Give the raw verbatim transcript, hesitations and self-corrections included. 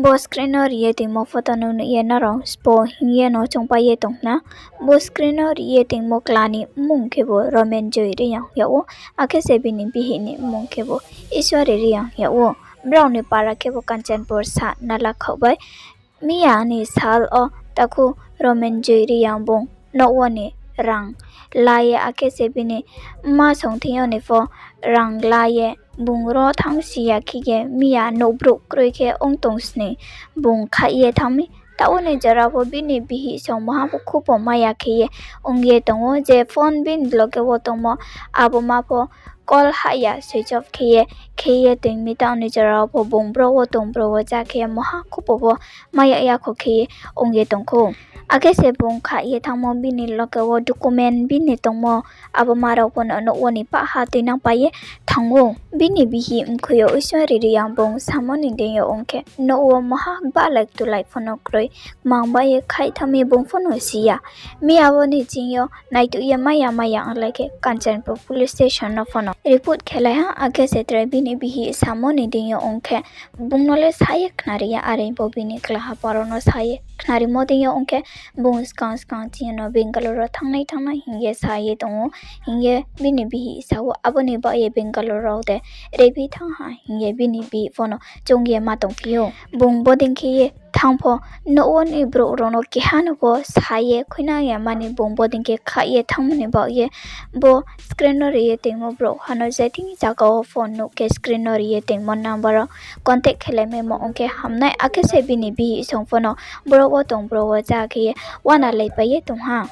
Bo screen no ri ye toingmo photo no nuh ye nrao sbo hing ye no choungpai ye tong khna. Bo screen no ri ye toingmo chla ni mmung khebu Romenjoy Reang hing yag ou, akhe se bini bihih ni mmung khebu Iswari Reang hing yag ou. Brao ni para khebu Kanchanpur sa Nalakhaoh bai. Miya ni sal wo takhu Romenjoy Reang bung nouh wo ni rang la ye, akhe se bini mma song thing yo ni pho rang la ye, bung ro thanngsi ya khe ye miya nouh brouh kroi khe ong tong sning bung khaih ye thanng mi. Taoh wo ni jora pho bini bihih song maha pho khupo mai ya khe ye ong ye tong ou, je phone bini loge wo tongmo abo ma pho call hah ya, switch off khe ye, khe ye toing mi. Taoh ni jora pho bung bro wo tong, bro wo ja khe ye maha khupo pho mai ya yakho khe ye ong ye tong khou. Akhe se bung khaih ye thanngmo bini loge wo document bini tongmo abo ma rao pho no nouh wo ni pahha tuinangpai ye thanng ou. Bini bihih mkhui yo Iswari Reang bung samo ni deing yo ong khe, nouh wo maha bahlai ktulai pho no kroi, kmang bai ye khaih thanng mi bung pho no si ya. Miya wo ni ching yo naituh ye mai ya mai ya onglai khe Kanchanpur police station no pho no report khelai ha, akhe se tre bini bihih samo ni deing yo ong khe, bung no le sa ye khnari ya, are bo bini klaha paro no sa ye khnarimo deing yo ong khe, bung skang skang ching yo no Bangalore wo thanngnai thanngnai hing ye sa ye tong ou, hing ye bini bihih sa ou. Abo ni baoh ye Bangalore wo de rebi thanng ha hing ye bini bihih pho no choung ye ma tongphi ou. Bung bodei khe ye thanng pho, nouh wo ni brouh rao no keha no pho sa ye khuinang ya mani bung bodei khe khaih ye thanngmo ni baoh ye, bo screen no ri ye toingmo brouhha no je thing zaga wo phone nuh khe screen no ri ye toingmo number wo contact khelai maimo ong khe hamnai, akhe se bini bihih song pho no brouh wo tong, brouh wo ja khe ye uanalaipai ye tong ha.